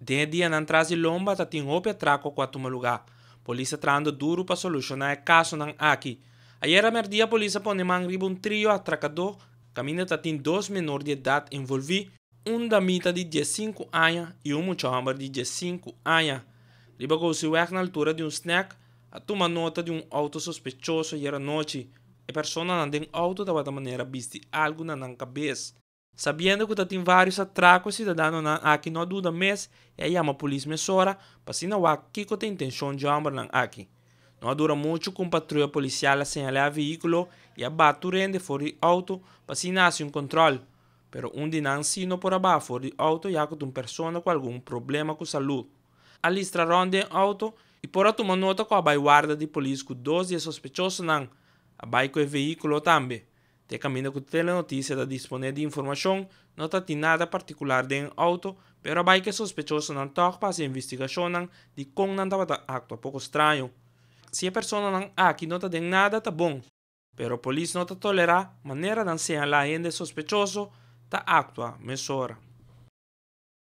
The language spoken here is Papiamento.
Den e dianan tras di lomba ta tin hopi atrako ku a tuma lugá. Polis ta trahando duru pa solushoná e kasonan aki. Ayera mèrdia polis a pone man riba un trio atrakadó kaminda ta tin dos menor di edat envolví, un damita di diesinku aña i un mucha hòmber di diesinku aña. Riba Gosiweg na altura di un snèk a tuma nota di un outo sospechoso ayera anochi. E personanan den outo tabata manera bisti algu na nan kabes. Sabiendo ku ta tin vários atrako e siudadanonan aki no a duda mes i a yama polis mesora pa asina wak kiko ta intenshon dje hòmbernan aki. No a dura muchu ku un patruya polisial a señalá e vehíkulo i a bat tur hende for di outo pa asina hasi un kòntròl. Pero un di nan sí no por a baha for di outo ya ku ta un persona ku algun problema ku salú. A listra rònt den outo i por a tuma nota ku a bai warda di polis ku dos di e sospechosonan a bai ku e vehíkulo tambe. Te kaminda ku Telenotisia ta disponé di informashon, no ta tin nada partikular den e outo, pero a bai ku e sospechosonan tòg pa hasi investigashonnan di kon nan tabata aktua poko straño. Si e personanan aki no ta den nada ta bon, pero polis no ta tolerá manera nan señalá hende sospechoso ta aktua mesora.